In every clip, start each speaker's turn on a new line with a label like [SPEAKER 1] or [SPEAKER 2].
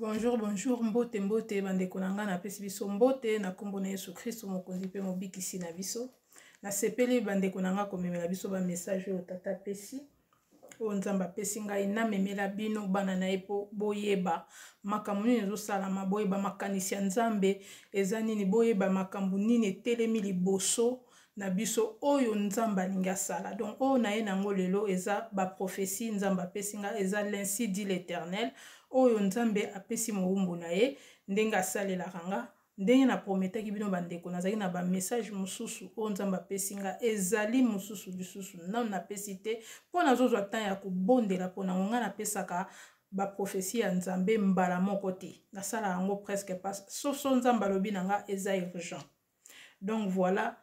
[SPEAKER 1] Bonjour, bonjour, mbote, mbote, bandeko na ngai, napesi biso mbote na nkombo na Yesu Kristo, mokonzi mpe mobikisi na biso. Nasepeli bandeko na ngai komemela biso ba message oyo tata apesi, oyo Nzambe apesi ngai namemela bino bana na ye mpo boyeba makambo nini ezosalama, boyeba makanisi ya Nzambe eza nini, boyeba makambo nini etelemi liboso na biso oyo Nzambe alingi asala. Donc oyo na ye nango lelo eza ba prophetie Nzambe apesi nga, eza l'ainsi dit l'Eternel oyo Nzambe apesi mowumbu na ye ndenge asalelaka nga, ndenge na prometaki bino bandeko, nazalaki na ba message mosusu oyo Nzambe apesi nga, ezali mosusu lisusu nanu napesi te mpo nazozwa temps ya kobondela mpo nango. Nga napesaka ba prophetie ya Nzambe mbala moko te, nasala yango presque pas, sauf so Nzambe alobi na nga eza urgent. Donc voilà,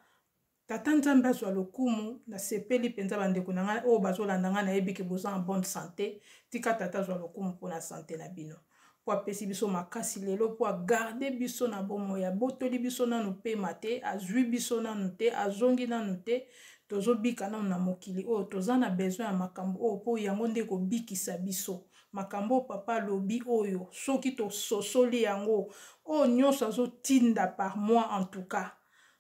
[SPEAKER 1] tata Nzambe azwa lokumu. Nasepeli mpenza bandeko na ngai oyo bazolanda ngai, nayebi ke boza en bonne santé. Tika tata azwa lokumu mpona santé na bino, mpo apesi biso makasi lelo, mpo agarde biso na bomoi, abotoli biso nanu pema te, azwi biso nanu te, azongi nanu te, tozobika nanu na mokili oyo. Toza na besoin ya makambo oyo mpo yango nde ekobikisa biso. Makambo oyo papa alobi oyo, soki tososoli yango, oyo nyonso azotinda par moi, en tout cas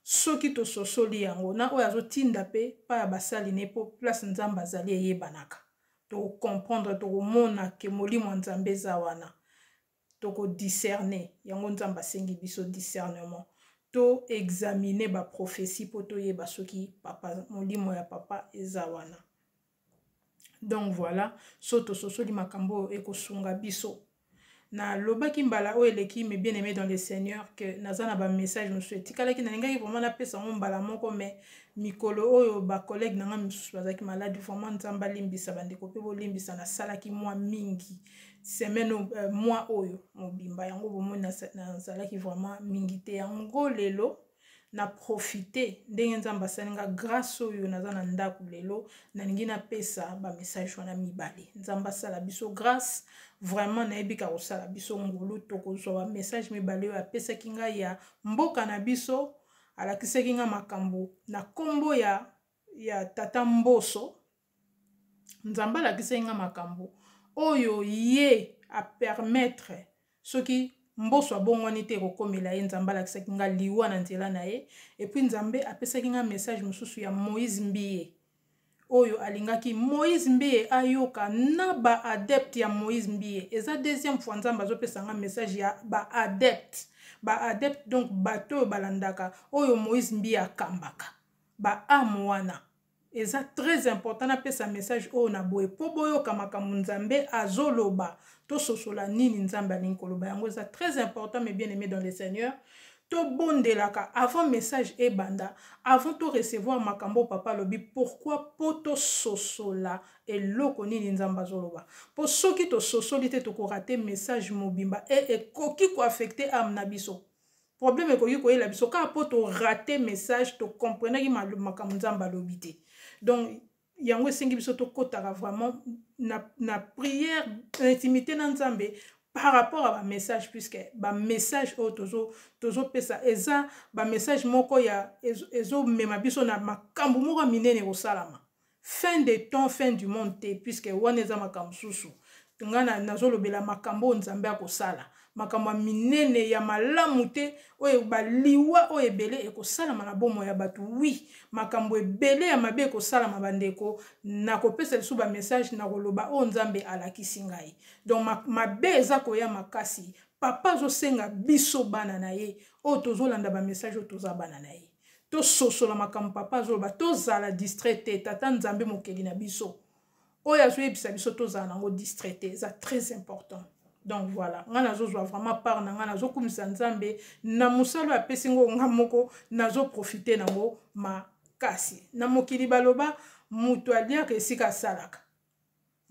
[SPEAKER 1] soki tososoli yango na oyo azotinda mpe pa ya basali ne, mpo place Nzambe azali eyebanaka, tokocomprendre, tokomona ke molimo ya Nzambe eza wana, tokodiscerne yango. Nzambe asengi biso discernement, to examine baprophétie mpo toyeba soki papa, molimo ya papa eza wana. Donc voilà, so tososoli makambo oyo ekosunga biso. Nalobaki mbala oyo eleki, mes bien aimé dans le Seigneur, que naza na bamessage mosusu etikalaki, nalingaki vraiment napesa yango mbala moko, mais mikolo oyo bacollègue na ngai misusu bazalaki maladi. Vraiment Nzambe alimbisa bandeko mpe bolimbisa, nasalaki mwa mingi semaine, mois oyo mobimba, yango bomoni nazalaki vraiment mingi te. Yango lelo na profite ndenge Nzambe asali nga grâce oyo naza na ndako lelo, nalingi napesa bamessage wana mibale. Nzambe asala biso grâce, vraiment nayebi ka kosala biso ngolu. Tokozwa bamessage mibale oyo apesaki ngai ya mboka na biso. Alakisaki ngai makambo na nkombo ya tata Mboso. Nzambe alakisaki ngai makambo oyo ye apermettre soki Mboso abongwani te, ekokomela ye. Nzambe alakisaki nga liwa na nzela na ye. Et puis Nzambe apesaki nga message mosusu ya Moïse Mbiye, oyo alingaki Moïse Mbiye ayoka na baadepte ya Moïse Mbiye. Eza deuxième fois Nzambe azopesa nga message ya baadepte, baadepte, donc bato oyo balandaka oyo Moïse Mbiye akambaka, baame wana. Eza très important napesa message oyo na boye mpo boyoka makambo Nzambe azoloba, tososola nini Nzambe alingi koloba. Yango eza très important, mes bien aimés dans le Seigneur. Tobondelaka avant message ebanda, avant to recevoir makambo papa alobi. Pourquoi? Mpo tososola eloko nini Nzambe azoloba, mpo soki tososoli te, tokorater message mobimba e ekoki koaffecter âme na biso. Problème ekoki koyela biso kaka mpo torater message, tocomprenaki makambo Nzambe alobi te. Donc yango esengi biso tokɔtaka vraiment na prière, intimité na Nzambe par rapport à bamessage, puisque bamessage oyo tozopesa eza bamessage moko ya ezomema biso na makambo moko ya minene ekosalama, fin de temps, fin du monde te, puisque wana eza makambo mosusu. Ngai nazolobela makambo oyo Nzambe akosala, makambo ya minene ya malamu te, oyo baliwa oyo ebele ekosalama na bomoi ya bato. Oui, makambo ebele ya mabe ekosalama. Bandeko, nakopesa lisusu bamessage, nakoloba oyo Nzambe alakisi ngai. Donc mabe eza koya makasi. Papa azosenga biso bana na ye oyo tozolanda bamessage oyo, toza bana na ye, tososola makambo papa azoloba, tozala distrait te. Tata Nzambe mokeli na biso oyo azoyebisa biso tozala nango distrait te, eza très important. Donc voilà, ngai nazozwa vraiment part na ngai, nazokumisa Nzambe na mosala oyo apesi ngo nga moko, nazoprofite nango makasi. Na mokili baloba moto aliaka esika asalaka.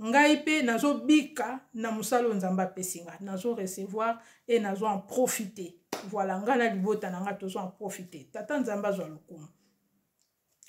[SPEAKER 1] Ngai mpe nazobika na mosala oyo Nzambe apesi nga, nazo recevoir e nazo en profiter. Voilà, ngai na libota na ngai tozo en profiter. Tata Nzambe azwa lokumu.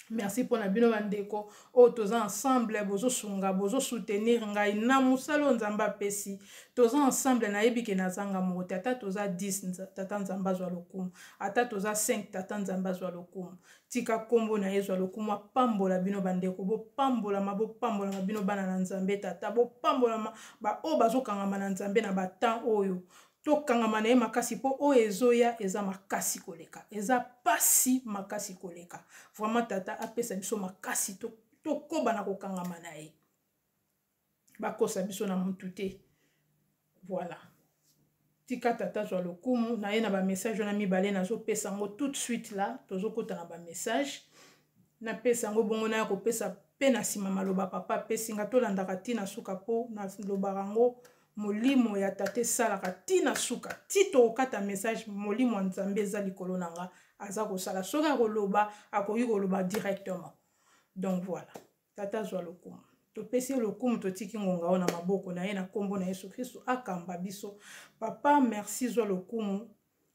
[SPEAKER 1] Merci mpona bino bandeko oyo toza ensemble, bozosunga, bozosoutenir ngai na mosala oyo Nzambe apesi. Toza ensemble, nayebi ke nazanga moko te. Ata toza 10, Tata Nzambe azwa lokumu. Ata toza 5, Tata Nzambe azwa lokumu. Tika nkombo na ye ezwa lokumu. Apambola bino bandeko, bopambolama, bopambolama bino bana na Nzambe Tata, bopambolama baoyo bazokangama na Nzambe na batemps oyo. Tokangama na ye makasi mpo oyo ezoya eza makasi koleka, eza pasi makasi koleka. Vraiment Tata apesa biso makasi tokoba na kokangama na ye, bakosa biso na mutu te. Voilà, tika Tata zwa lokumu na ye. Na bamessage wana mibale nazopesa yango tout de suite là, tozokota na bamessage, napesa yango bongo, naya kopesa mpe na nsima maloba papa apesi nga. Tolandaka ntina suka mpo nalobaka yango, molimo ya Tata esalaka ntina suka ti tokokata message. Molimo ya Nzambe eza likolo na nga, aza kosala. Soki akoloba, akoki koloba directement. Donc voilà, Tata azwa lokumu, topesi ye lokumu, totiki ngonga oyo na maboko na ye na nkombo na Yesu Kristu. Akamba biso. Papa, merci, zwa lokumu,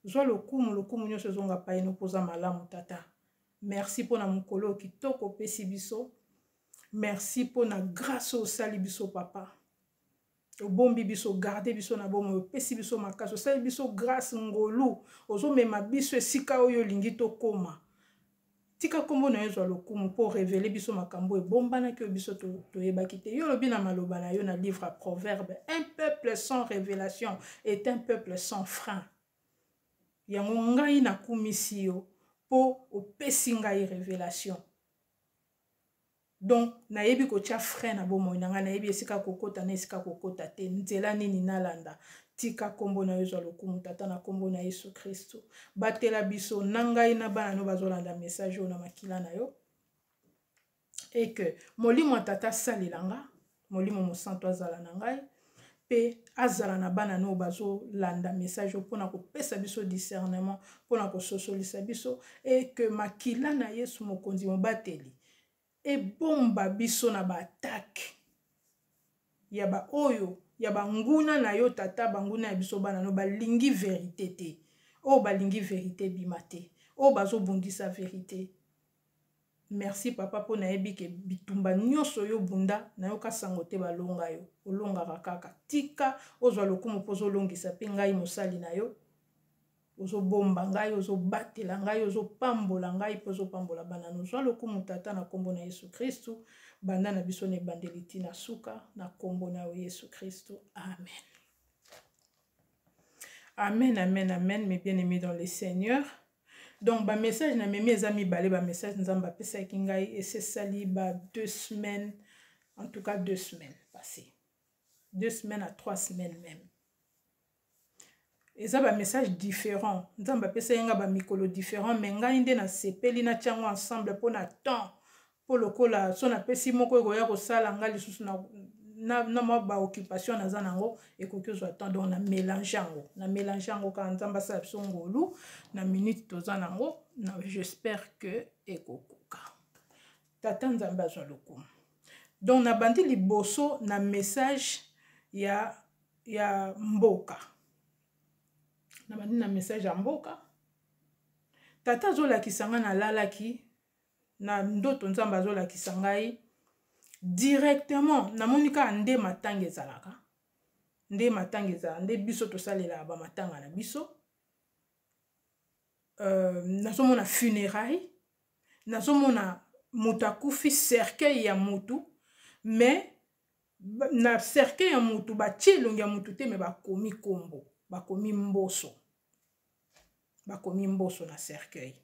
[SPEAKER 1] zwa lokumu, lokumu nyonso ezonga pai no, mpoza malamu. Tata, merci mpona mokolo oyo kitoko opesi biso. Merci mpona grâce oyo osali biso, papa. Obombi biso, garde biso na bomoi, opesi biso makasi, osali biso grâce, ngolu, ozomema biso esika oyo olingi tokóma. Tika nkombo na yo ezwa lokumu mpo révéler biso makambo ebombanaki oyo biso toyebaki te. Yo olobi na maloba na yo na livre ya Proverbe: "Un peuple sans révélation est un peuple sans frein." Yango ngai nakumisi yo mpo opesi ngai révélation. Donc nayebi kotia frein na bomoi na ngai, nayebi esika kokota na esika kokota te, nzela nini nalanda. Tika nkombo na yo ezwa lokumu, Tata, na nkombo na Yesu Kristu. Batela biso na ngai na bana no bazolanda message oyo na makila na yo, et que molimo ya Tata asalela nga, Molimo Mosantu azala na ngai mpe azala na bana no bazolanda message oyo, mpona kopesa biso discernement, mpona kososolisa biso, et que makila na Yesu Mokonzi mobateli ebomba biso na baattaque ya baoyo ya banguna na yo, Tata. Banguna ya biso bana no balingi vérité te, oyo balingi vérité ebima te, oyo bazobundisa vérité. Merci papa, mpo nayebi ke bitumba nyonso oyo obunda, nayoka sango te balonga yo, olongaka kaka. Tika ozwa lokumu mpo ozolongisa mpe ngai mosali na yo, ozobomba ngai, ozobatela ngai, ozopambola ngai mpe ozopambola bana. Nozwa lokumu, Tata, na nkombo na Yesu Kristu. Banda na biso na ebandeli ntina suka, na nkombo na yo Yesu Kristu, amen. Amen, amen, amen, mes bien-aimés dans le Seigneur. Donc bamessage na memi eza mibale. Bamessage Nzambe apesaki ngai esesali ba 2 semaines, en tout cas 2 semaines passées, 2 semaines à 3 semaines même. Eza bamessage différent Nzambe apesaki nga bamikolo différent, mais ngai nde nasepeli natia yango ensemble mpona temps, mpo lokola so napesi moko ekoya kosala ngai lisusu na mwa baoccupation naza nango, ekoki ozwa temps. Donc na mélange yango, na mélange yango kaka. Nzambe asala biso ngolu na minute toza nango na, j'espère que ekokoka. Tata Nzambe azwa lokumu. Donc nabandi liboso na message ya mboka. Nabandi na message ya mboka. Tata azolakisa ngai, nalalaki na ndoto, Nzambe azolakisa ngai directement, namoni kaka nde matanga ezalaka, nde matanga ezala, nde biso tosalelaka bamatanga na biso. Nazomona funéraille, nazomona moto akufi, cercueil ya motu, mais na cercueil ya motu batie elongi ya motu te, mais bakomi kombo, bakomi Mboso, bakomi Mboso na cercueil.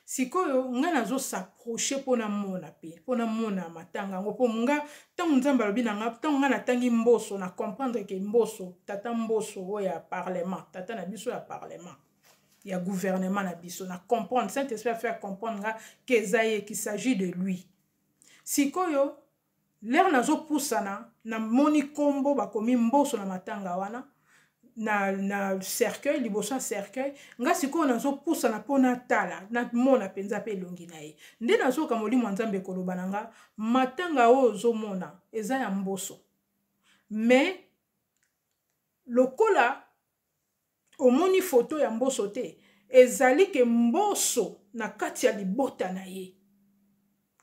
[SPEAKER 1] Sikoyo ngai nazos'approcher mpo namona, mpe mpo namona matanga yango, mpo nga ntango Nzambe alobi na nga, ntango ngai natangi Mboso, na comprendre ke Mboso, tata Mboso oyo ya parlement, tata na biso ya parlement, ya gouvernement na biso. Na comprendre, Saint Esprit afaire comprendre nga ke eza ye, qu'il s'agit de lui. Sikoyo l'heure nazopusana, namoni nkombo bakomi Mboso na matanga wana, na cercueil, liboso ya cercueil. Nga sikoyo nazopusana mpo natala, namona mpenza mpe elongi na ye. Nde nazoyoka molimo ya Nzambe ekoloba na nga: matanga oyo ozomona eza ya Mboso, mais lokola omoni foto ya Mboso te, ezali ke Mboso na kati ya libota na ye.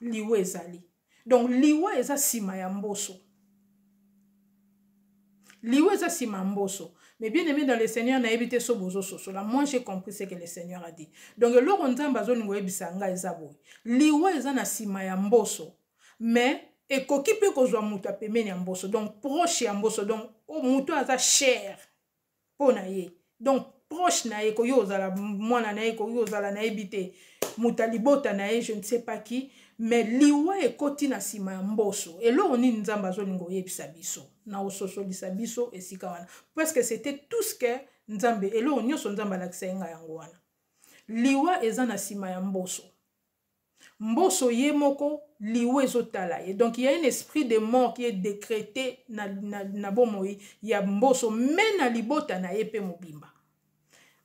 [SPEAKER 1] Liwa ezali. Donc liwa eza nsima ya mboso. Liwa eza nsima ya mboso. Mais bien aimé dans le Seigneur, nayebi te so bozo sosola. Moi j'ai compris ce que le Seigneur a dit. Donc eloko Nzambe azolinga oyebisa ngai eza boye. Liwa eza na nsima ya mboso. Mais ekoki mpe kozwa moto ya pembeni ya mboso, donc proche ya mboso, donc moto aza cher mpo na ye, donc proche na ye, ekoki kozala mwana na ye, ekoki kozala nayebi te moto ya libota na ye, je ne sais pas qui, mais liwa ekoti na nsima ya mboso. Eloko nini Nzambe azolinga oyebisa biso na kososolisa biso esika wana? Presque c'était tout ce que Nzambe, eloko nyonso Nzambe alakisa ye ngai yango wana. Liwa eza na nsima ya mboso. Mboso ye moko liwa ezotala ye. Donc il y a un esprit de mort qui est décrété na bomoi ya Mboso, mais na libota na ye mpe mobimba.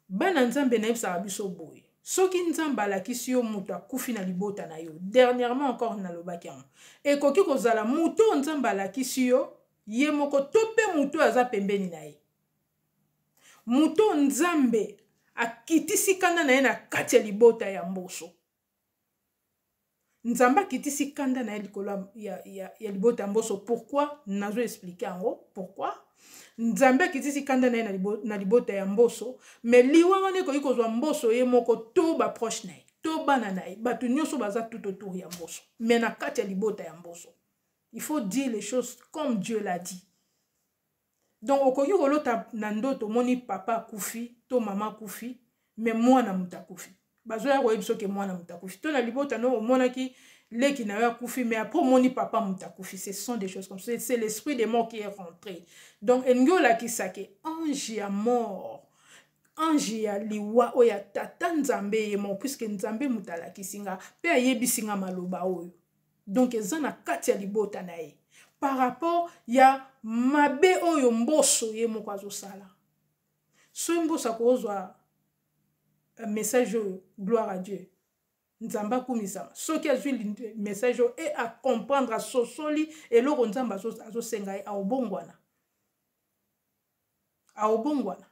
[SPEAKER 1] Bana Nzambe, nayebisaka biso boye: soki Nzambe alakisi yo moto akufi na libota na yo, dernièrement encore nalobaki yango, ekoki kozala moto oyo Nzambe alakisi yo ye moko to mpe moto oyo aza pembeni na ye, moto oyo Nzambe akitisi kanda na ye na kati ya libota ya Mboso. Nzambe akitisi kanda na ye likolo ya libota ya Mboso. Pourquoi nazo expliquer yango? Pourquoi Nzambe akitisi kanda na ye na libota ya Mboso? Mais liwa wana ekoki kozwa Mboso ye moko to baproche na ye to bana na ye, bato nyonso baza tout autour ya Mboso, mais na kati ya libota ya Mboso. Il faut dire les choses comme Dieu l'a dit. Donc okoki kolota na ndoto, omoni papa akufi to mama akufi, mais mwana moto akufi, bazoya koyebi soki mwana moto akufi, to na libota no omonaki leki na yo akufi, mais après omoni papa moto akufi. Ce sont des choses comme ça, c'est l'esprit de mort qui est rentré. Donc elingi olakisa ke ange ya mort, ange ya liwa oyo ya tata Nzambe ye moko, puisque Nzambe moto alakisi nga mpe ayebisi nga maloba oyo, donc eza na kati ya libota na ye par rapport ya mabe oyo Mboso ye moko azosala. Soki Mboso akozwa message oyo, gloire à Dieu, Nzambe akumisama. Soki azwi message oyo e acomprendre, asosoli eloko Nzambe azosenga ye, aobongwana, aobongwana.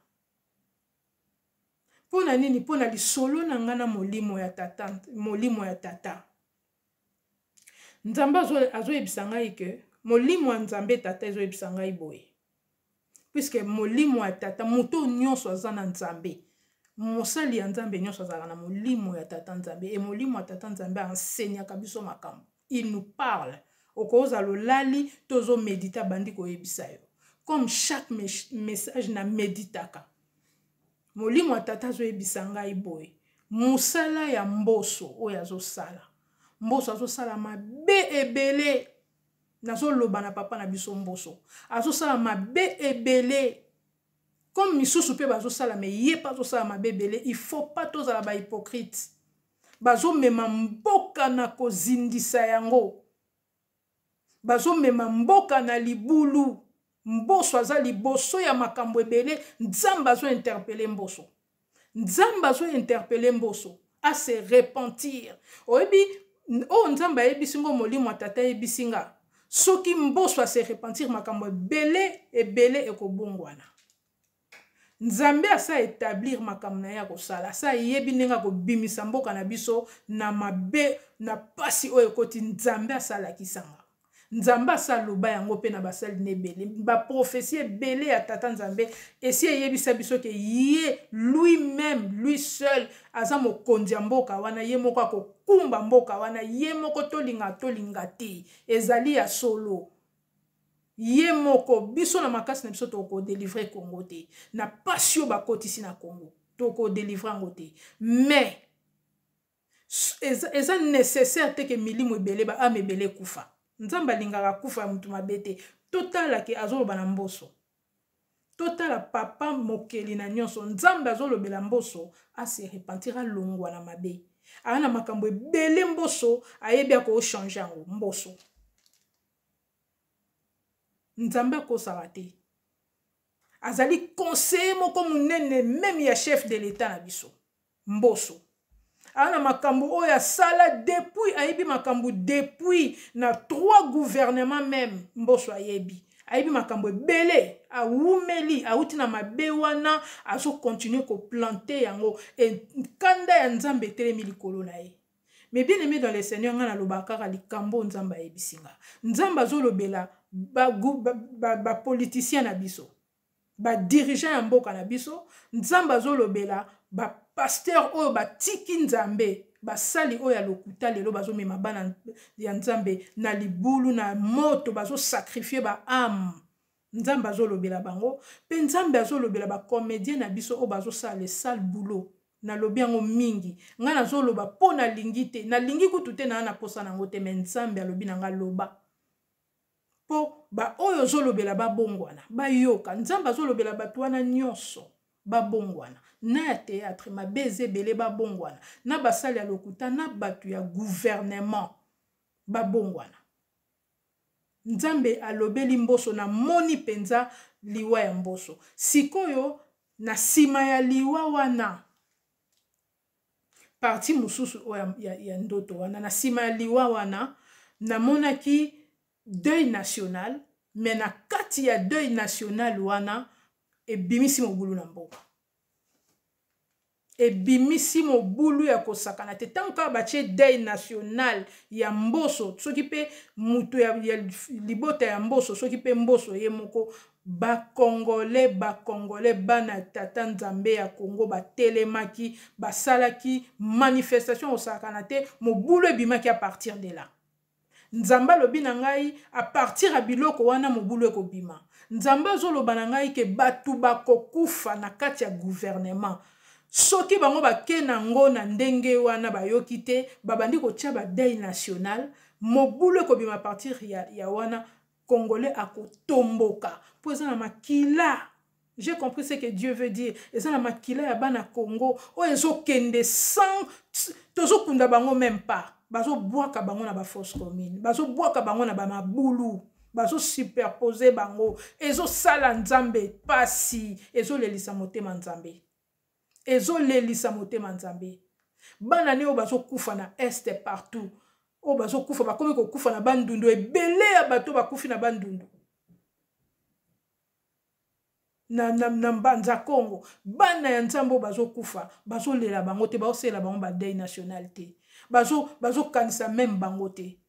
[SPEAKER 1] Mpo na nini? Mpo na lisolo na ngai na molimo ya tata, molimo ya tata Nzambe azoyebisa ngai ke molimo ya Nzambe tata ezoyebisa ngai boye, puisque molimo ya tata, moto nyonso aza na Nzambe, mosali ya Nzambe nyonso azalaka na molimo ya tata Nzambe. E molimo ya tata Nzambe enseignaka biso makambo, il nous parle. Okozala olali to ozoméditer, abandi koyebisa yo. Comme chaque message na méditaka, molimo ya tata azoyebisa ngai boye: mosala ya Mboso oyo azosala, Mboso azosala mabe ebele. Nazoloba na papa na biso Mboso, azosala mabe ebele comme misusu mpe bazosala, mais ye mpe azosala mabe ebele. Il faut pas tozala bahypocrite. Bazomema mboka na kozindisa yango, bazomema mboka na libulu. Mboso aza liboso ya makambo ebele. Nzambe azointerpeller Mboso, Nzambe azointerpeller Mboso ase repentir. Oyebi oyo Nzambe ayebisi ngo, molimo ya tata ayebisi nga, soki Mboso ase repentir, makambo ebele ebele ekobongwana. Nzambe asa établir makambo na ye ya kosala, asa ayebi ndenge akobimisa mboka na biso na mabe, na pasi oyo ekoti. Nzambe asalakisanga, Nzambe asaloba yango mpe na basali na ebele, baprophétie ebele ya tata Nzambe esi eyebisa biso ke ye lui-même, lui seul aza mokonzi ya mboka wana, ye moko akokumba mboka wana ye moko. Tolinga tolinga te, ezali ya solo. Ye moko, biso na makasi na biso tokodélivrer Congo te. Na pasi oyo bakotisi na Congo, tokodélivrer yango te. Mais eza nécessaire te ke milimo ebele, baâme ebele ekufa. Nzambe alingaka kufa ya motu mabe te. Totala ke azoloba na Mboso, totala papa mokeli na nyonso, Nzambe azolobela Mboso ase repentir, alongwa na mabe. Aya na makambo ebele, Mboso ayebi akochanger yango. Mboso, Nzambe akosaka te, azali conseiller moko monene même ya chef de l'État na biso. Mboso aya na makambo oyo asala depuis, ayebi makambo depuis na trois gouvernement même. Mboso ayebi makambo ebele, awumeli, awuti na mabe wana, azocontinuer koplanter yango. Nkanda ya Nzambe etelemi likolo na ye. Mais bien aimé dans le Seigneur, nga nalobaka kaka likambo Nzambe ayebisi nga. Nzambe azolobela bapoliticien ba, ba na biso, badirigeant ya mboka na biso. Nzambe azolobela bapasteur oyo batiki Nzambe, basali oyo ya lokuta lelo bazomema bana ya Nzambe na libulu na moto, bazosacrifie baame. Nzambe azolobela bango. Mpe Nzambe azolobela bacomédien na biso oyo bazosala le sale boulot. Nalobi yango mingi, ngai nazoloba mpo nalingi te, nalingi kutu te, naa na posa nango te, me Nzambe alobi na ngai loba, mpo baoyo ozolobela babongwana, bayoka. Nzambe azolobela bato wana nyonso babongwana, na ya théâtre mabe eza ebele, babongwana, na basali ya lokuta, na bato ya gouvernement babongwana. Nzambe alobeli Mboso, namoni mpenza liwa ya Mboso. Sikoyo na nsima ya liwa wana, parti mosusu oyo ya ndoto wana, na nsima ya liwa wana namonaki deuil national. Me na kati ya deuil national wana ebimisi mobulu na mboka, ebimisi mobulu ya kosakana te. Ntango kaka batie deuil national ya Mboso, soki mpe moto ya libota ya Mboso, soki mpe Mboso ye moko, Bakongole, bakongole bana tata Nzambe ya Kongo batelemaki, basalaki manifestation kosakana te. Mobulu ebimaki. A partir de là, Nzambe alobi na ngai, a partir ya biloko wana mobulu ekobima. Nzambe azoloba na ngai ke bato bakokufa na kati ya gouvernement soki bango bake nango na ndenge wana bayoki te, babandi kotia badeuil national, mobulu ekobima. Partir ya wana Congolais akotomboka mpo eza na makila. J'ai compris ce que Dieu veut dire. Eza na makila ya bana Congo oyo ezokende sans tozokunda bango, même pas bazobwaka bango na bafosse commune, bazobwaka bango na bamabulu, bazosuperpose bango. Ezosala Nzambe pasi, ezolelisa motema Nzambe, ezolelisa motema Nzambe. Bana ne oyo bazokufa na Est partout, oyo bazokufa, bakomi kokufa na Bandundu, ebele ya bato bakufi na Bandundu, na Mbanza Congo. Bana ya Nzambe oyo bazokufa, bazolela bango te, bazosalela bango badeuil national te, bazokanisa même bango te,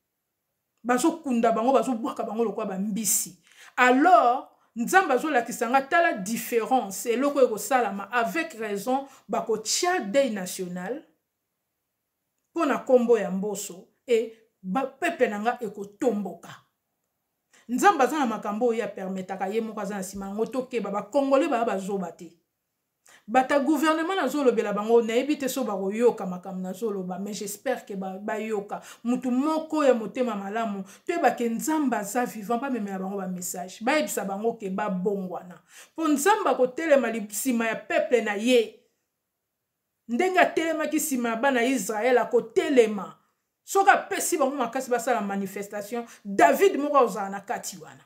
[SPEAKER 1] bazokunda bango, bazobwaka bango lokola bambisi. Alors Nzambe azolakisa nga, tala différence, eloko oyo ekosalama. Avec raison bakotia deuil national mpo na nkombo ya Mboso e peuple na nga ekotomboka. Nzambe aza na makambo oyo apermetaka, ye moko aza na nsima yango. Tokeba, Bakongole baya bazoba te. Bato ya gouvernement nazolobela bango, nayebi te so bakoyoka makambo nazoloba, mais j'espère ke bayoka. Mutu moko ya motema malamu, toyebake Nzambe aza vivant. Bamemela bango bamessage, bayebisa bango ke babongwana, mpo Nzambe akotelema nsima ya peuple na ye ndenge atelemaki nsima ya bana ya Israele. Akotelema soki apesi bango makasi basala manifestation. David moko akozala na kati wana,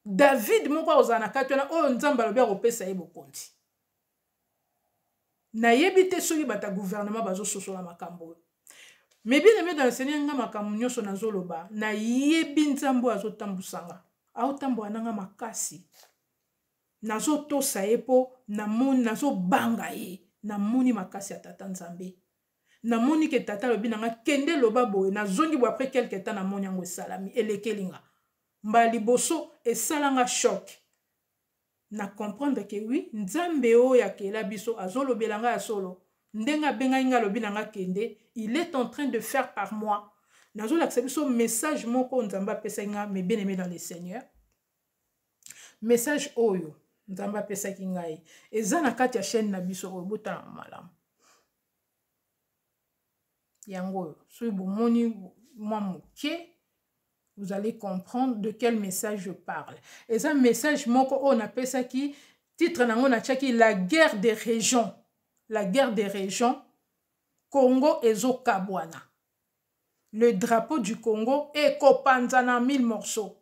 [SPEAKER 1] David moko akozala na kati wana oyo Nzambe alobi akopesa ye bokonzi. Nayebi te soki bato ya gouvernement bazososola makambo oyo. Mais bien aimé dans le Seigneur, nga makambo nyonso nazoloba, nayebi Nzambe oyo azotambusanga, aotambola nanga makasi. Nazotosa ye mpo namoni, nazobanga ye, namoni makasi ya tata Nzambe. Namoni ke tata alobi na nga kende loba boye, nazongi boye, après quelque temps namoni yango esalami. Elekeli nga mbala liboso, esalanga choc na comprendre ke oui, Nzambe oyo akela biso azolobela nga ya solo. Ndenge abengaki nga, alobi na nga kende, il est en train de faire par moi. Nazolakisa biso message moko Nzambe apesaki nga. Mes bien aimé dans le Seigneur, message oyo Nzambe apesaki ngai eza na kati ya chaîne na biso oyo. Botala malamu yango oyo, soki bomoni mwa moke, vous allez comprendre de quel message je parle. Eza message moko oyo napesaki titre nango, natiaki "La guerre des régions". La guerre des régions, Congo ezokabwana, le drapeau du Congo ekopanzana mille morceaux.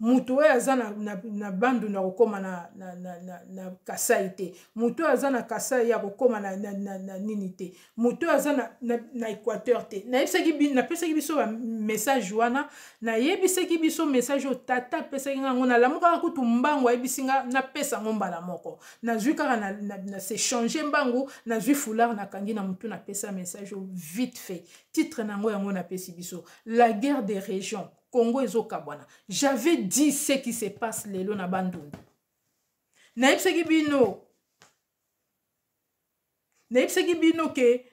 [SPEAKER 1] Moto oyo aza na Bandundu akokóma na Kasai te. Moto oyo aza na Kasai akokóma na nini te. Moto oyo aza na Équateur te. Nayebisaki, napesaki biso bamessage wana, nayebisaki biso message oyo tata apesaki nga yango. Nalamukaka kutu mbangu, ayebisi nga napesa yango mbala moko. Nazwi kaka na se change mbangu, nazwi foulard, nakangi na motu, napesa message oyo vite fait. Titre na yango, yango napesi biso: la guerre des régions, Congo ezokabwana. J'avais dit ce qui se passe lelo na Bandundu. Nayebisaki bino, nayebisaki bino ke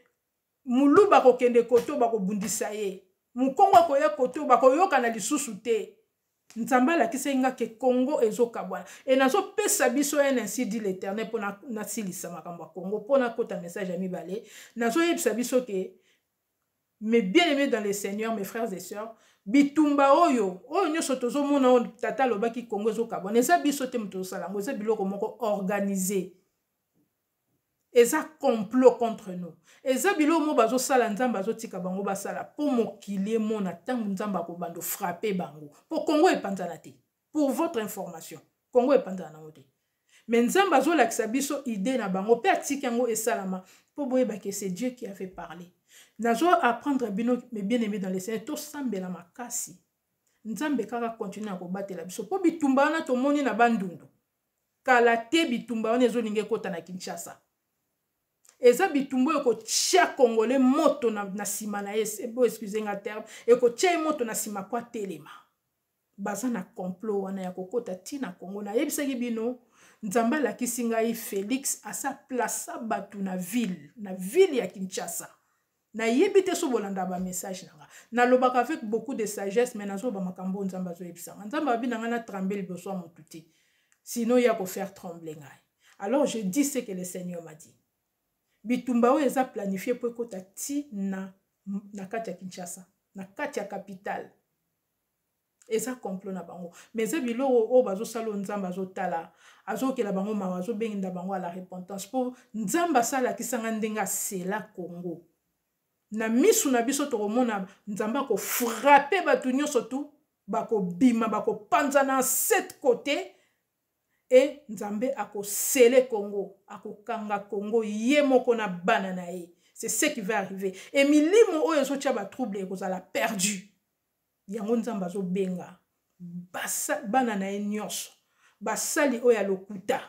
[SPEAKER 1] Moluba akokende koto, bakobundisa ye. Mokongo akoya koto, bakoyokana lisusu te. Nzambe alakisaki nga ke Congo ezokabwana. E nazopesa biso un ainsi dit l'Éternel mpo nasilisa makambo ya Congo, mpo nakota message ya mibale. Nazoyebisa biso ke, mes bien-aimés dans le Seigneur, mes frères et sœurs, bitumba oyo nyonso tozomona, oyo tata alobaki Congo ezokabwana, eza biso te moto tozosala yango. Eza biloko moko organisé, eza complot contre nous. Eza biloko moko bazosala, Nzambe azotika bango basala mpo mokili emona ntango Nzambe akobanda frapper bango, mpo Congo epanzana te. Pour votre information, Congo epanzana nango te, mais Nzambe azolakisa biso idée na bango mpe atiki yango esalama mpo boyebake c'est Dieu qui avait parlé. Nazo apprendre bino, mes bien aimés dans le Seigneur, tosambela makasi. Nzambe kaka continue ya kobatela biso, mpo bitumba wana tomoni na Bandundu, kala te bitumba wana ezolinga ekɔta na Kinshasa. Eza bitumba oyo ekotia Congolais moto na nsima na ye. Bo excuse nga terme, ekotia ye moto na nsima po atelema. Baza na complot wana ya kokɔta ntina Kongo. Nayebisaki bino, Nzambe alakisi ngai Félix asa placer bato na ville ya Kinshasa. Nayebi te so bolanda bamessage na nga. Nalobaka avec beaucoup de sagesse, mais nazoba makambo oyo Nzambe azoyebisanga. Nzambe abi na ngai na tremble liboso ya motu te, sinon ya kofaire trembler ngai. Alors je dis ce que le Seigneur m'a dit. Bitumba oyo eza planifié mpo ekɔta ti na kati ya Kinshasa, na kati ya capitale. Eza complot na bango, mais eza biloko oyo bazosala oyo Nzambe azotala, azokela bango mawa, azobengenda bango à la repentance, mpo Nzambe asalakisanga ndenge asela Congo na misu na biso. Tokomona Nzambe akofrapper bato nyonso tu, bakobima, bakopanzana na sept côté, e Nzambe akosele Congo, akokanga Congo ye moko na bana na ye. C'est ce qui va arriver. E milimo oyo ezotia batrouble ekozala perdu. Yango Nzambe azobenga bana na ye nyonso, basali oyo ya lokuta,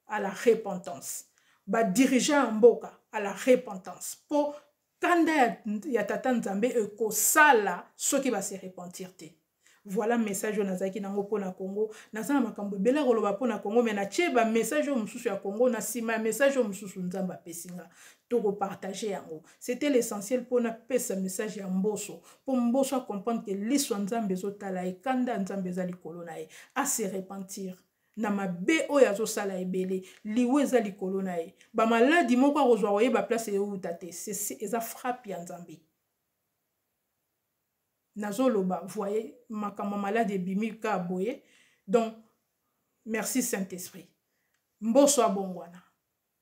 [SPEAKER 1] à la repentance, badirigeant ya mboka à la repentance, mpo kanda ya tata Nzambe ekosala soki base repentir te. Voilà message oyo nazalaki nango mpona Congo. Naza na makambo ebele ya koloba mpona Congo, mais natie bamessage oyo mosusu ya Congo na nsima ya message oyo mosusu Nzambe apesi nga, tokopartager yango. C'était l'essentiel mpona pesa message ya Mboso, mpo Mboso acomprendre ke liso ya Nzambe ezotala ye, kanda ya Nzambe eza likolo na ye, ase repentir na mabe oyo azosala ebele. Liwa eza likolo na ye, bamaladi moko akozwa, koyeba place euta te, eza frappe ya Nzambe. Nazoloba, voye makambo maladi ebimi kaka boye. Donc merci Saint Esprit. Mboso abongwana.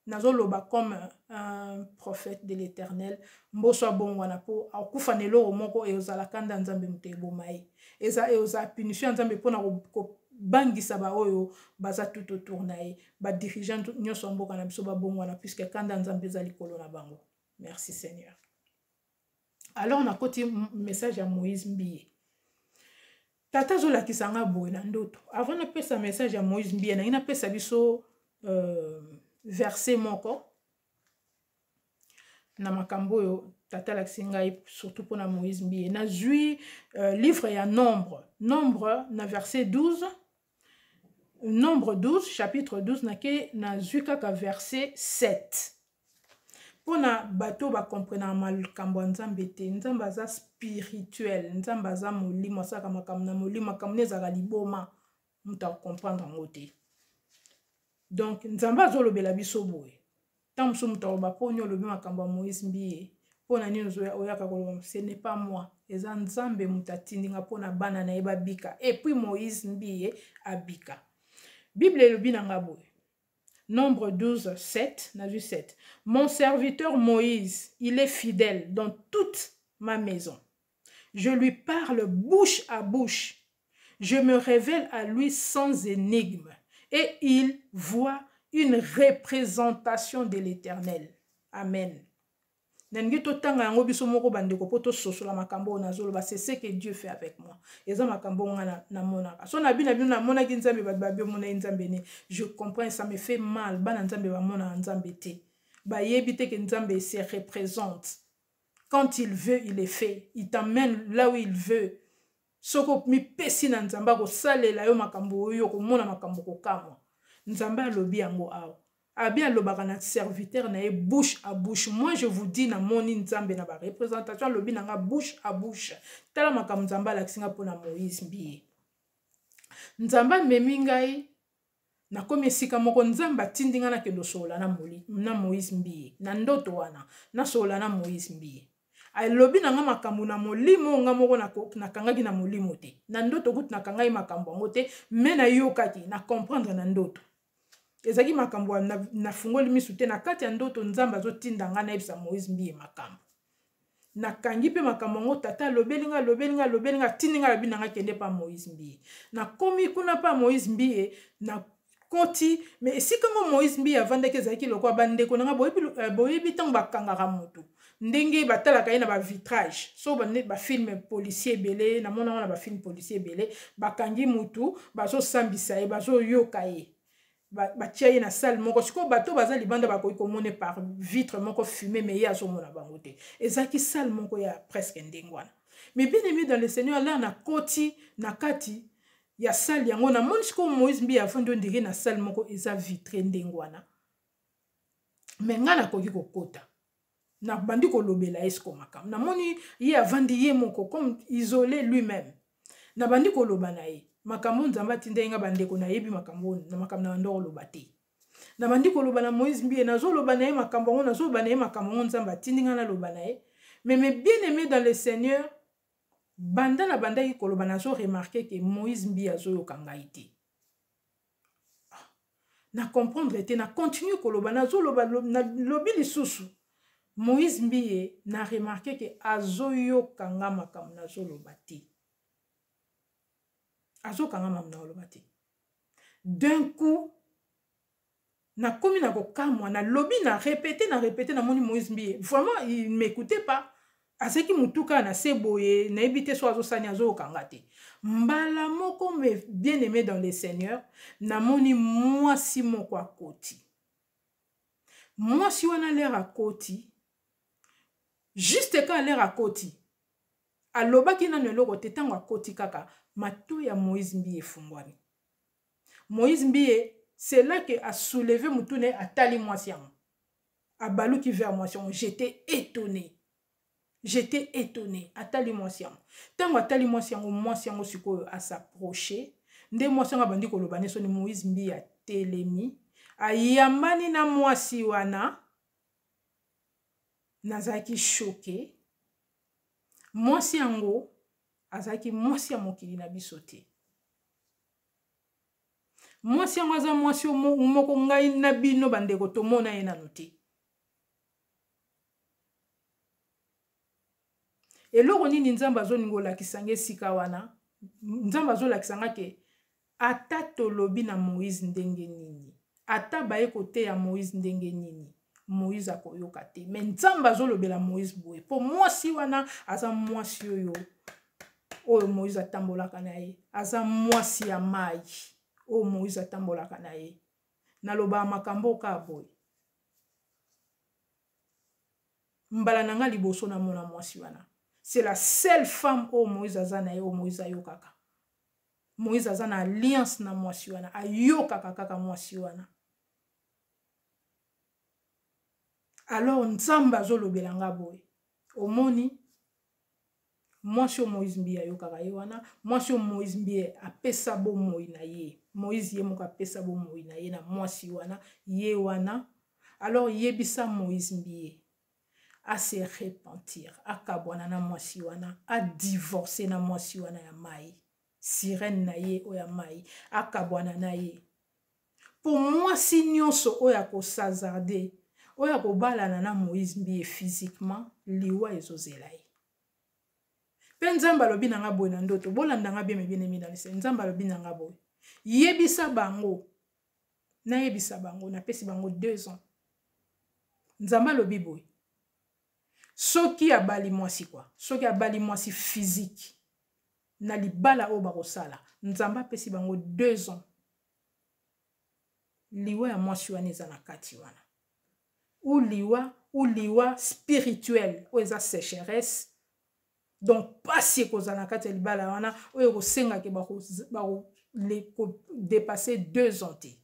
[SPEAKER 1] Nazoloba comme un prophète de l'Éternel. Mboso abongwana, mpo akufa na eloko moko ezala kanda Nzambe moto eboma ye. Eza ezala punition ya Nzambe mpona kobangisa baoyo baza tout autour na ye. Badirigeant nyonso ya mboka na biso babongwana, puisque kanda Nzambe eza likolo na bango. Merci Seigneur. Alors nakoti message ya Moïse Mbiye. Tata azolakisa nga boye na ndoto. Avant napesa message ya Moïse Mbiye, nangi napesa biso verset moko na makambo oyo tata alakisi ngai, surtout mpona Moïse Mbiye. Nazwi livre ya Nombre, Nombre na verset 12, Nombre 12, chapitre 12. Nake nazwi kaka verset 7 mpona bato bakomprenaka makambo ya Nzambe te. Nzambe aza spirituel, Nzambe aza molimo, asalaka makambo na molimo. Makambo ne ezalaka liboma, moto akomprendre yango te. Donc Nzambe azolobela biso boye. Ntango mosusu moto aloba: "Mponi olobi makambo ya Moïse Mbiye? Mpo na nini oyaka koloba?" Ce n'est pas moi, eza Nzambe moto atindi nga mpona bana na ye babika, et puis Moïse Mbiye abika. Bible elobi na nga boye, Nombre 12, 7, nazwi 7: "Mon serviteur Moïse, il est fidèle dans toute ma maison. Je lui parle bouche à bouche. Je me révèle à lui sans énigme et il voit une représentation de l'Éternel. Amen. Nalingi totanga yango biso moko bandeko mpo tososola makambo oyo nazoloba. C'est ce que Dieu fait avec moi. Eza makambo oyo nga namonaka. So na bino namonaki Nzambe, bato babi omonaki Nzambe ne. Je comprends, ça me fait mal. Bana Nzambe bamonaka Nzambe te. Bayebi te ke Nzambe se représente. Quand il veut, il est fait. Il t'emmène là où il veut. Soki omipesi na Nzambe, akosalela yo makambo oyo okomona makambo kokamwa. Nzambe alobi yango awa. Abi alobaka na serviteur na ye bouche à bouche. Moi je vous dis, namoni Nzambe na ba représentation, alobi na nga bouche à bouche. Tala makambo Nzambe alakisi nga mpona Moïse Mbiye. Nzambe amemi ngai, nakomi esika moko, Nzambe atindi ngai nakende osolola na Moïse Mbiye. Na ndoto wana, nasolola na Moïse Mbiye. Alobi na nga makambo na molimo, nga moko nakangaki na molimo te. Na ndoto kutu nakangaki makambo yango te, me nayokaki, na comprendre na ndoto. Ezalaki makambo nafungoli misu te. Na kati ya ndoto Nzambe azotinda ngai nayebisa Moïse Mbiye makambo. Nakangi mpe makambo yango, tata alobeli nga, alobeli nga, alobeli nga, atindi nga, alobi na nga kende pa Moïse Mbiye. Nakomi kuna pa Moïse Mbiye, nakoti, mais esika ngo Moïse Mbiye avandaki ezalaki lokola bandeko na nga, boyebi ntango bakangaka motu ndenge batalaka ye na ba vitrage. So ba film policier ebele, namona wana ba film policier ebele, bakangi motu, bazosambisa ye, bazoyoka ye, batia ye na salle moko. Sikoyo bato baza libanda bakoki komona par vitre moko fumé, mais ye azomona bango te. Ezalaki salle moko ya presque ndenge wana. Mais bien aimé dans le Seigneur, là na koti na kati ya salle yango, namoni sikoyo Moïse Mbiye afandi ondire na salle moko eza vitre ndenge wana, mais ngai nakoki kokota. Nabandi kolobela ye sikoyo makambo. Namoni ye avandi ye moko comme isolé lui-même. Nabandi koloba na ye makambo Nzambe atindaki nga. Bandeko, nayebi makambo na makambo na bandi koloba te. Nabandi koloba na Moïse Mbiye, nazoloba na ye makambo yango, nazoloba na ye makambo yango Nzambe atindi nga naloba na ye. Mais mes bien aimé dans le Seigneur, banda na bandaki koloba, nazo remarquer ke Moïse Mbiye azoyoka ngai te. Na comprendre te. Na continue koloba, nazoloba, nalobi lisusu. Moïse Mbiye, na remarquer ke azoyoka nga makambo nazoloba te, azokanga makambo na koloba te. D'un coup nakomi na kokamwa. Nalobi, na répété, na répété, namoni Moïse Mbiye vraiment il m'écoutait pas. Azalaki motu kaka na se boye, nayebi te so azosani, azokanga te. Mbala moko, mes bien aimé dans le Seigneur, namoni mwasi moko akoti. Mwasi wana, l'heure akoti, juste ka l'heure akoti, alobaki nano eloko te. Ntango akoti kaka, matoi ya Moïse Mbiye efungwami. Moïse Mbiye, c'est là que asoulevé motu na ye, atali mwasi yango, abaluki vers mwasi yango. J'étais étonné, j'étais étonné. Atali mwasi yango. Ntango atali mwasi yango, mwasi yango sikoyo as'approche nde. Mwasi yango abandi koloba ne soni. Moïse Mbiye atelemi, ayambani na mwasi wana. Nazalaki choqué. Mwasi yango azalaki mwasi ya mokili na biso te. Mwasi yango aza mwasi moko ngai na bino bandeko tomona ye nano te. Eloko nini Nzambe azolinga olakisa nga esika wana? Nzambe azolakisa nga ke ata tolobi na Moïse ndenge nini, ata baye koteya Moïse ndenge nini, Moïse akoyoka te. Mais Nzambe azolobela Moïse boye mpo mwasi wana aza mwasi oyo Moïse atambolaka na ye, aza mwasi ya mai oyo Moïse atambolaka na ye. Nalobaka makambo kaka boye. Mbala na nga liboso namona mwasi wana, c'est la seule femme oyo Moïse aza na ye, oyo Moïse ayokaka. Moïse aza na alliance na mwasi wana, ayokaka kaka mwasi wana. Alors Nzambe azolobela nga boye: omoni mwasi oyo Moïse Mbiye ayokaka ye wana, mwasi oyo Moïse Mbiye apesa bomoi na ye, Moïse ye moko apesa bomoi na ye na mwasi wana, ye wana. Alors yebisa Moïse Mbiye ase repentir, akabwana na mwasi wana, adivorce na mwasi wana ya mai, sirène na ye oyo ya mai, akabwana na ye. Mpo mwasi nyonso oyo akos'hasarder, oyo akobalana na Moïse Mbiye physiquement, liwa ezozela ye. Mpe Nzambe alobi na nga boye na ndoto, bolanda nga bien mes bien-aimés dans le Seigneur. Nzambe alobi na nga boye, yebisa bango, nayebisa bango, napesi bango 2 ans. Nzambe alobi boye, soki abali mwasi kwa, soki abali mwasi physique na libala oyo bakosala, Nzambe apesi bango 2 ans. Liwa ya mwasi wana eza na kati wana, ou liwa ou liwa spirituel oyo eza sécheresse. Donc pasi ekozala na kati ya libala wana oyo ekosenga ke bakodépasser 2 ans te.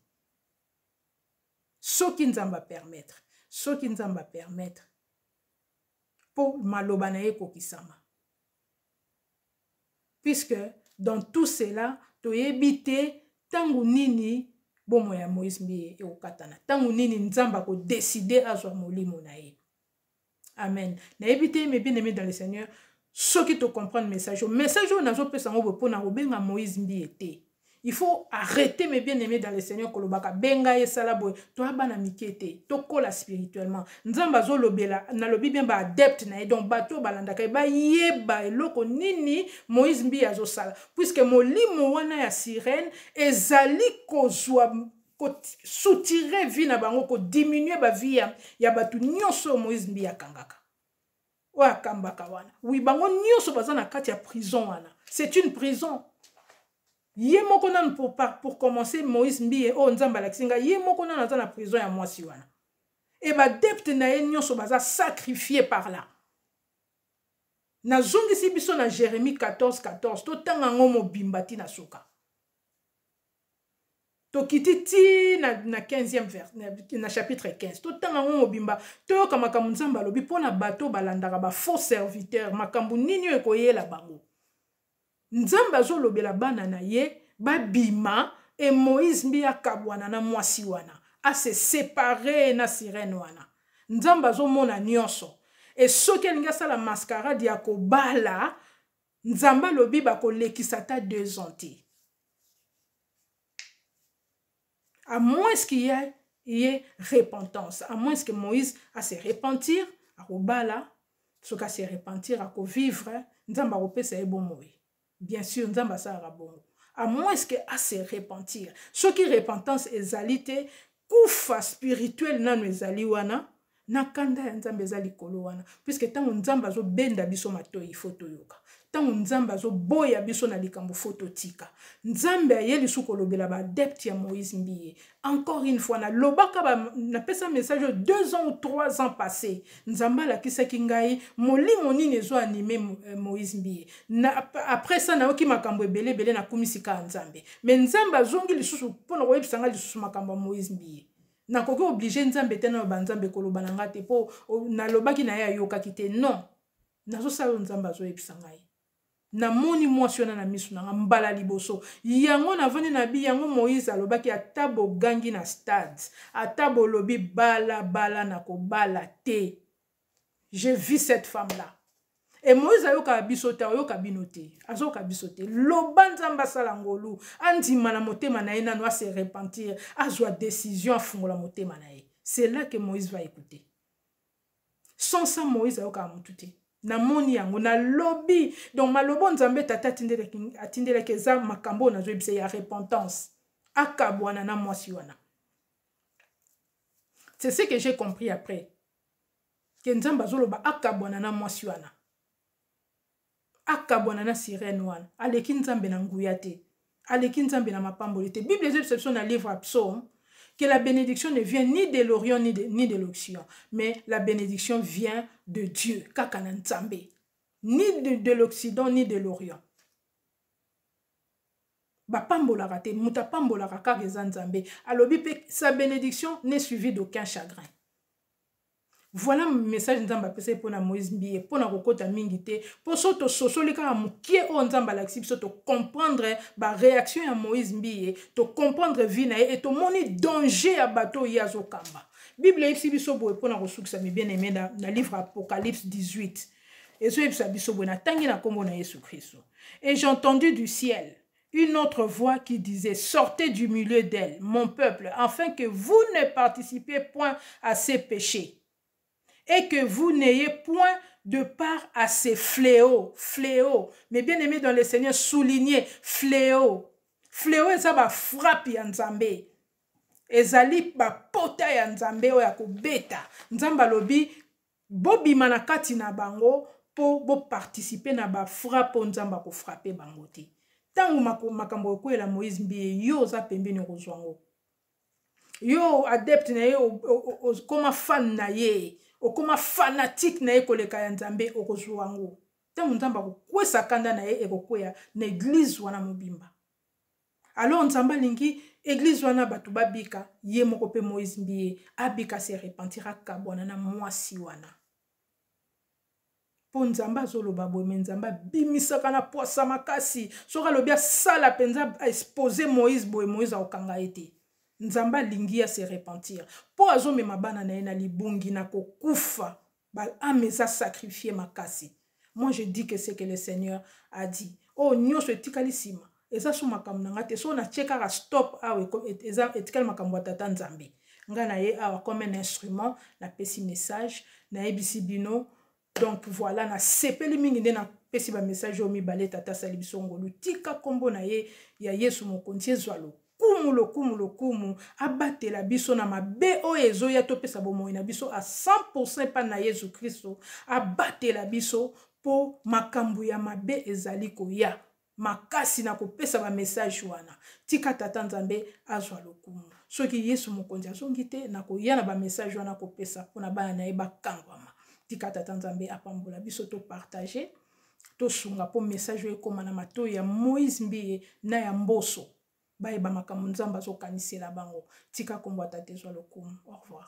[SPEAKER 1] Soki Nzambe apermettre, soki Nzambe apermettre mpo maloba na ye ekokisama, puisque dans tout cela toyebi te ntango nini bomoi ya Moïse Mbiye ekokatana, ntango nini Nzambe akodécider azwa molimo na ye. Amen. Nayebi te, mes bien-aimés dans le Seigneur, soki tocomprendre message oyo. Message oyo nazopesa yango boye mpona kobenga Moïse Mbiye te. Il faut arrêter, mes bien-aimés dans le Seigneur, kolobaka benga ye, sala boye. Toya bana mike te, tokola spirituellement. Nzambe azolobela, nalobi bien baadepte na ye, donc bato oyo balandaka ye bayeba eloko nini Moïse Mbiye azosala, puisque molimo wana ya sirène ezali kozwa kosoutirer vie na bango, kodiminuer bavie ya bato nyonso oyo Moïse Mbiye akangaka, oyo akambaka wana. Oui, bango nyonso baza na kati ya prison wana, c'est une prison. Ye moko nanu, pour commencer, Moïse Mbiye oyo Nzambe alakisi ngai, ye moko nanu aza na prison ya mwasi wana, e baadepte na ye nyonso baza sacrifié par là. Nazongisi biso na Jérémie 14 14, totanga yango mobimba ntina suka. Tokiti ti na 15e vers, na chapitre 15, totanga yango mobimba, toyoka makambo Nzambe alobi mpo na bato balandaka bafaux serviteur, makambo nini oyo ekoyela bango. Nzambe azolobela bana na ye babima e Moïse Mbiye akabwana na mwasi wana, ase séparer na sirène wana. Nzambe azomona nyonso. E soki alingi asala mascarade ya kobala, Nzambe alobi bakolekisa ata 2 ans te, à moins qu'il y ait repentance, à moins que Moïse a se repentir, akobala. Soki ase repentir, akovivre, Nzambe akopesa ye bomoi. Bien sûr, Nzambe asalaka bongo, à moins que ase repentir. Soki repentance ezali te, kufa spirituel nano ezali wana, na kanda ya Nzambe eza likolo wana, puisque ntango Nzambe azobenda biso matoi, faut toyoka. Ntango Nzambe azoboya biso na likambo, faut totika. Nzambe aye lisusu kolobela baadepte ya Moïse Mbiye encore une fois. Nalobaka, napesa message oyo 2 ans ou 3 ans passé. Nzambe alakisaki ngai molimo nini ezoanimer Moïse Mbiye. Après ça, nayoki makambo ebele ebele, nakumisika ya Nzambe. Mais Nzambe azongi lisusu mpona koyebisa ngai lisusu makambo ya Moïse Mbiye. Nakoki obliger Nzambe te, naloba Nzambe koloba na nga te mpo nalobaki na ye, ayokaki te. Non, nazosala oyo Nzambe azoyebisa ngai. Namoni mwasi wana na miso na nga mbala liboso yango navandi na bi yango. Moïse alobaki, ata bogangi na stade, ata bolobi balabala, na kobala te. J'ai vu cette femme là e Moïse ayokaka biso te, ayoka bino te, azoyoka biso te. Loba Nzambe asala ngolu, andima na motema na ye nano, ase repentir, azwa décision, afungola motema na ye. C'est là que Moïse va écouter. Sans ça, Moïse ayokaka motu te. Namoni yango, nalobi. Donc malobo Nzambe Tata atindelaki eza makambo oyo nazoyebisa ya repentance, akabwana na mwasi wana. C'est ce que j'ai compris après, ke Nzambe azoloba akabwana na mwasi wana, akabwana na sirène wana. Aleki Nzambe na nguya te, aleki Nzambe na mapamboli te. Bible ezoyebisa biso na livre ya Psaume que la bénédiction ne vient ni de l'Orient ni de l'Occident, mais la bénédiction vient de Dieu, kaka na Nzambe, ni de l'Occident ni de l'Orient. Bapambolaka te, moto apambolaka kaka eza Nzambe. Alobi mpe sa bénédiction n'est suivie d'aucun chagrin. Voilà message Nzambe apesaki mpona Moïse Mbiye. Mpona kokɔta mingi te, mpo so tososoli kaka mokie oyo Nzambe alakisi biso, tocomprendre baréaction ya Moïse Mbiye, tocomprendre vie na ye e tomoni danger ya bato oyo ye azokamba. Bible eyebisi biso boye mpona kosukisa, mes bien aimé, na livre Apocalypse 18, ezoyebisa biso boye, natangi na nkombo na Yesu Kristo: "Et j'ai entendu du ciel une autre voix qui disait: Sortez du milieu d'elle, mon peuple, afin que vous ne participiez point à ses péchés et que vous n'ayez point de part dans leur malheur." de part à ces fléaux. Fléaux. Mais bien aimé dans le Seigneur, souligné fléau. Fléau eza ba frappe ya Nzambe. Ezali ba pota ya Nzambe oyo ya kobeta. Nzambe alobi bobima na kati na bango mpo boparticipe na ba frappe oyo Nzambe akofrappe bango te. Ntango makambo ekwela Moïse Mbiye, yo oza pembeni okozwa yango. Yo adepte na ye, okoma fan na ye, okoma fanatique na ye koleka ya Nzambe, okozwa yango. Ntango Nzambe akokwesa kanda na ye, ekokweya na eglise wana mobimba. Alors Nzambe alingi eglise wana bato babika, ye moko pe Moïse Mbiye abika, se repentir, akabwana na mwasi wana. Po Nzambe azoloba boye, me Nzambe abimisaka na pwasa makasi. Soki alobi asala mpenza expose Moïse boye, Moïse akokanga ye te. Nzambe alingi ya se repentir po azomema bana na ye na libungi na kokufa. Ba âme eza sacrifier makasi. Moi je dis que c'est que le Seigneur a dit. Oh nyoso etikali sima. Eza su makambo na nga te. So na tie kaka stop awa eza etikali makambo ya tata Nzambe. Nga na ye awa comme un instrument, na pesi message, na yebisi bino. Donc voilà, na sepeli mingi nde na pesi ba message oyo mibale tata asali biso ngolu. Tika kombo na ye ya Yesu Mokonzi ezwa lokumu, lokumu, lokumu. Abatela biso na mabe oyo ezoya, topesa bomoi na biso à 100% epai na Yesu Kristo. Abatela biso po makambo ya mabe ezali koya makasi na kopesa ba message wana. Tika tata Nzambe azwa lokumu. Soki Yesu Mokonzi azongi te, nakoya na ba message wana kopesa mpona bana na ye bakangwama. Tika tata Nzambe apambola biso, to partager, tosunga po message oyo ekoma na matoyi ya Moïse Mbiye na ya Mboso, bayeba makambo Nzambe azokanisela bango. Tika kombo ya tata ezwa lokumu. Au revoir.